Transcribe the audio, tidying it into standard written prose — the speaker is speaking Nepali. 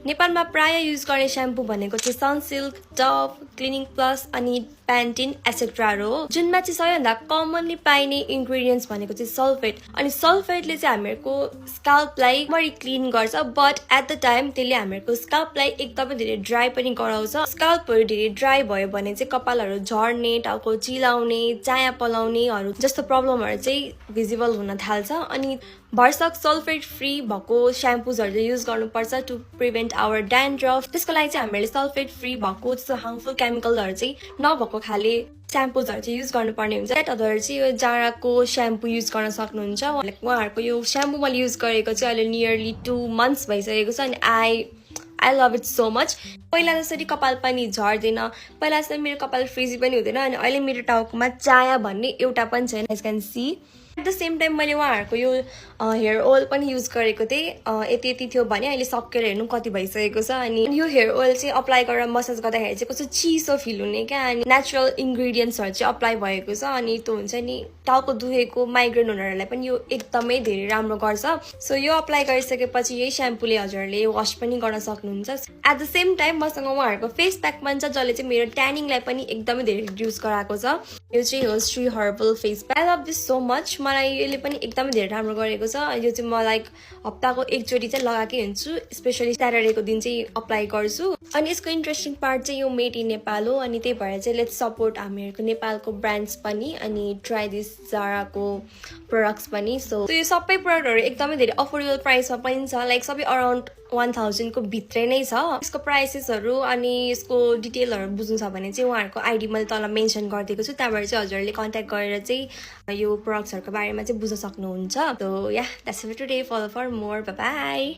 नेपालमा प्राय युज गर्ने स्याम्पू भनेको चाहिँ सनसिल्क, डभ, क्लिनिङ प्लस अनि प्यान्टिन एसेट्रा हो, जुनमा चाहिँ सबैभन्दा कमनली पाइने इन्ग्रेडियन्ट्स भनेको चाहिँ सल्फेट। अनि सल्फेटले चाहिँ हामीहरूको स्काल्पलाई राम्ररी क्लिन गर्छ, बट एट द टाइम त्यसले हामीहरूको स्काल्पलाई एकदमै धेरै ड्राई पनि गराउँछ। स्काल्पहरू धेरै ड्राई भयो भने चाहिँ कपालहरू झर्ने, टाउको चिलाउने, चाया पलाउनेहरू जस्तो प्रब्लमहरू चाहिँ भिजिबल हुन थाल्छ। अनि भरसक सल्फेट फ्री भएको स्याम्पूजहरू युज गर्नुपर्छ टु प्रिभेन्ट आवर ड्यान्ड्रफ। त्यसको लागि चाहिँ हामीले सल्फेट फ्री भएको जस्तो हार्मफुल केमिकलहरू चाहिँ नभएको खाले स्याम्पूजहरू चाहिँ युज गर्नुपर्ने हुन्छ। अदर चाहिँ यो जाराको स्याम्पू युज गर्न सक्नुहुन्छ। उहाँहरूको यो स्याम्पू मैले युज गरेको चाहिँ अहिले नियरली 2 months भइसकेको छ अनि I love it so much. पहिला जसरी कपाल पनि झर्दैन, पहिला जसरी मेरो कपाल फ्रिजी पनि हुँदैन अनि अहिले मेरो टाउकोमा चाया भन्ने एउटा पनि छैन। As can see at the same time मैले उहाँहरूको यो हेयर ओइल पनि युज गरेको थिएँ। यति थियो भने अहिले सकेर हेर्नु कति भइसकेको छ। अनि यो हेयर ओइल चाहिँ अप्लाई गरेर मसाज गर्दाखेरि चाहिँ कस्तो चिसो फिल हुने क्या, अनि नेचुरल इन्ग्रेडियन्ट्सहरू चाहिँ अप्लाई भएको छ। अनि त्यो हुन्छ नि टाउको दुखेको माइग्रेन हुनेहरूलाई पनि यो एकदमै धेरै राम्रो गर्छ। सो यो अप्लाई गरिसकेपछि यही स्याम्पूले हजुरहरूले वास पनि गर्न सक्नुहुन्छ। एट द सेम टाइम मसँग उहाँहरूको फेस प्याक पनि छ जसले चाहिँ मेरो ट्यानिङलाई पनि एकदमै धेरै रिड्युस गराएको छ। यो चाहिँ हो Shri herbal face pack. I love this so much. मलाई यसले पनि एकदमै धेरै राम्रो गरेको छ। यो चाहिँ म लाइक हप्ताको एकचोटि चाहिँ लगाएकै हुन्छु, स्पेसली स्याटरडेको दिन चाहिँ अप्लाई गर्छु। अनि यसको इन्ट्रेस्टिङ पार्ट चाहिँ यो मेड इन नेपाल हो, अनि त्यही भएर चाहिँ लेट्स सपोर्ट हामीहरूको नेपालको ब्रान्ड्स पनि अनि ट्राई दिस जाराको प्रोडक्ट्स पनि। सो यो सबै प्रोडक्टहरू एकदमै धेरै अफोर्डेबल प्राइसमा पनि छ, लाइक सबै अराउन्ड 1000 को भित्रै नै छ। यसको प्राइसेसहरू अनि यसको डिटेलहरू बुझ्नु छ भने चाहिँ उहाँहरूको आइडी मैले तल मेन्सन गरिदिएको छु, त्यहाँबाट चाहिँ हजुरहरूले कन्ट्याक्ट गरेर चाहिँ यो प्रोडक्ट्सहरूको बारेमा चाहिँ बुझ्न सक्नुहुन्छ। So yeah that's it for today. Follow for more. Bye by.